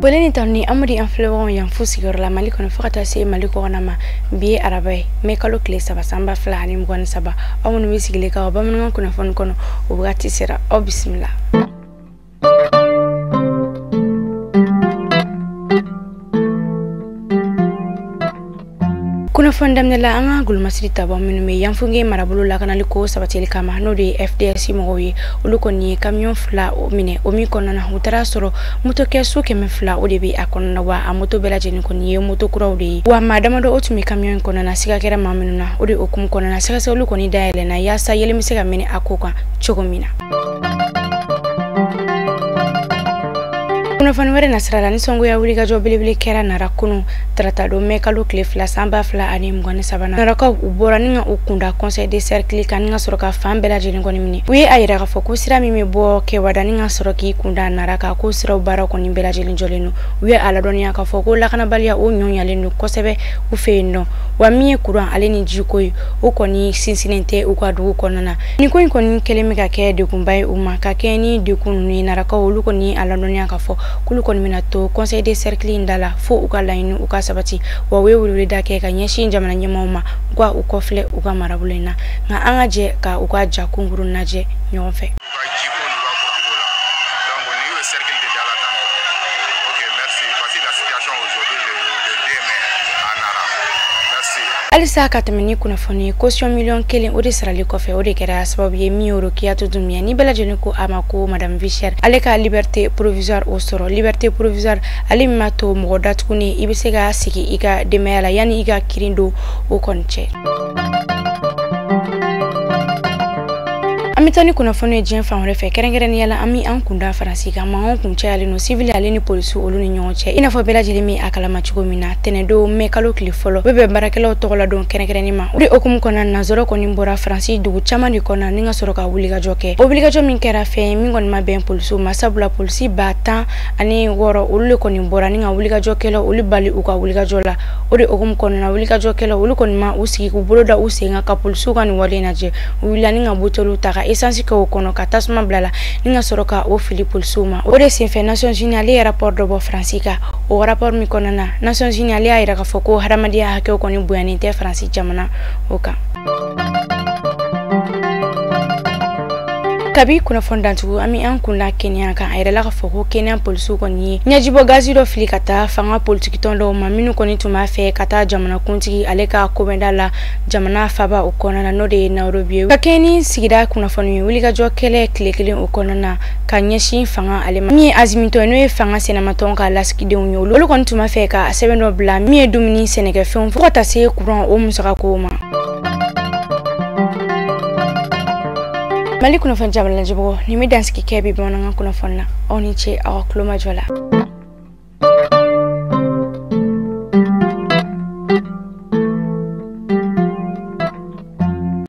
Foli ni tanu ni Amadu an filɛbagaw yan fo sigiyɔrɔ la Mali kɔnɔ fo ka taa se Mali kɔkana ma. Bi ye araba ye, mɛ kalo tile 3 san 2023. Aw minnu bɛ sigilen ka bamanankan kunnafoni kɔnɔ, o wagati sera, aw bisimila. Kunnafoni daminɛ la, an ka golomasiri tabɔ minnu bɛ Yanfunge marabolo lakanali ko sabatili kama, n'o de ye FDS mɔgɔw ye, olu kɔni ye kamiyɔn 2 minɛ. O min kɔnɔna na, u taara sɔrɔ moto kɛsu 200 o de bɛ a kɔnɔna, wa a moto bɛɛ lajɛlen kɔni ye moto kuraw de ye. Wa maa damadɔ o tun bɛ kamiyɔn in kɔnɔna na, siga kɛra maa minnu na. O de hukumu kɔnɔna na, sɛgɛsɛgɛliw kɔni dayɛlɛnna yaasa yelen bɛ se ka mɛnɛ a ko kan cogo min na. Kunnafoni wɛrɛ nasira la, nisɔngoya wulikajɔ belebele kɛra Nara kunu tarata don mɛ kalo tile 2 san 2023 na. Narakaw u bɔra ni ka u kunda conseil de cercle kan ni ka sɔrɔ ka fan bɛɛ lajɛlen kɔni minɛ. U ye a yira k'a fɔ ko sira min bɛ bɔ Kɛwada ni ka sɔrɔ k'i kunda Nara kan, ko siraw baara kɔni bɛɛ lajɛlen jɔlen don. U ye a ladɔnniya k'a fɔ ko lakanabaliya o ɲɔɲalen don kosɛbɛ u fɛ yen nɔ. Wa min ye kuran ale ni jiko ye, o kɔni sinsinnen tɛ u ka dugu kɔnɔna na. Nin ko in kɔni kɛlen bɛ ka kɛ degunba ye u ma. Ka kɛ ni degun ninnu ye, Narakaw olu kɔni a ladɔnniya k'a fɔ k'olu kɔni bɛna to conseil de cercle in da la fo u ka laɲini u ka sabati. Wa u ye weleweleda kɛ ka ɲɛsin jamana ɲɛmaaw ma, u ka u kɔfilɛ u ka marabolo in na. Nka an ka jɛ ka u ka ja kunkurun lajɛ ɲɔgɔn fɛ. Halisa ka tɛmɛ ni kunnafoni ye, caution miliyɔn 1 o de sarali kɔfɛ, o de kɛra sababu ye min ye Rokiyatu Dunbiya ni bɛɛ lajɛlen ko a ma ko Madame Vichère, ale ka liberté provisoire o sɔrɔ. Liberté provisoire ale min b'a to mɔgɔ datugunen i bɛ se ka sigi i ka denbaya la yanni i ka kirin don o kɔni cɛ. An bɛ taa ni kunnafoni ye diɲɛ fan wɛrɛ fɛ, kɛrɛnkɛrɛnnenya la an bɛ an kunda Faransi kan. Mankanw kun cayalen don civil ale ni polisiw olu ni ɲɔgɔn cɛ. I n'a fɔ bɛɛ lajɛlen bɛ a kalama cogo min na, tɛnɛndon mɛ kalo tile fɔlɔ bɛɛ bɛ baarakɛlaw tɔgɔ la don kɛrɛnkɛrɛnnen ma. O de hukumu kɔnɔna na, nanzaraw kɔni bɔra Faransi dugu caman de kɔnɔna ni ka sɔrɔ ka wulikajɔ kɛ. O wulikajɔ min kɛra fɛn ye min kɔni ma bɛn polisiw ma, sabula polisi 16,000 olu de kɔni bɔra ni ka wulikajɔkɛlaw olu bali u ka wulikajɔ la. O de hukumu kɔnɔna na, wulikajɔkɛlaw olu kɔni ma u sigi k'u bolo da u sen kan ka polisiw ka nin wale in lajɛ. U wulila ni ka buteliw ta ka essence kɛ o kɔnɔ ka tasuma bila la ni ka sɔrɔ ka o fili polisiw ma. O de senfɛ Nations Unies ale ye rapport dɔ bɔ Faransi kan. O rapport min kɔnɔna na, Nations Unies ale y'a yira k'a fɔ ko hadamadenya hakɛw kɔni bonyanen tɛ Faransi jamana o kan. Kabi kunnafoni dantugu, an bɛ an kunda Kenya kan. A yirala k'a fɔ ko Kenya polisiw kɔni ye ɲɛjibɔ gazi dɔ fili ka taa fanga politikitɔn dɔw ma minnu kɔni tun b'a fɛ ka taa jamanakuntigi ale ka kobɛnda la jamana faba o kɔnɔna na, n'o de ye Nairobi ye. Ka kɛ ni sigida kunnafoni ye, wulikajɔ kɛlɛ tile kelen o kɔnɔna na ka ɲɛsin fanga ale ma. Min ye Azimitɔ ye, n'o ye fanga sinamatɔn ka lasigidenw ye, olu kɔni tun b'a fɛ ka sɛbɛn dɔ bila min ye dumuni sɛnɛkɛfɛnw fo ka taa se kuran o musakakow ma. Mali kunnafoni jabala lajɛbagaw, nin bɛ dansigi kɛ bi bamanankan kunnafoni na. Aw ni ce aw ka tulomajɔ la.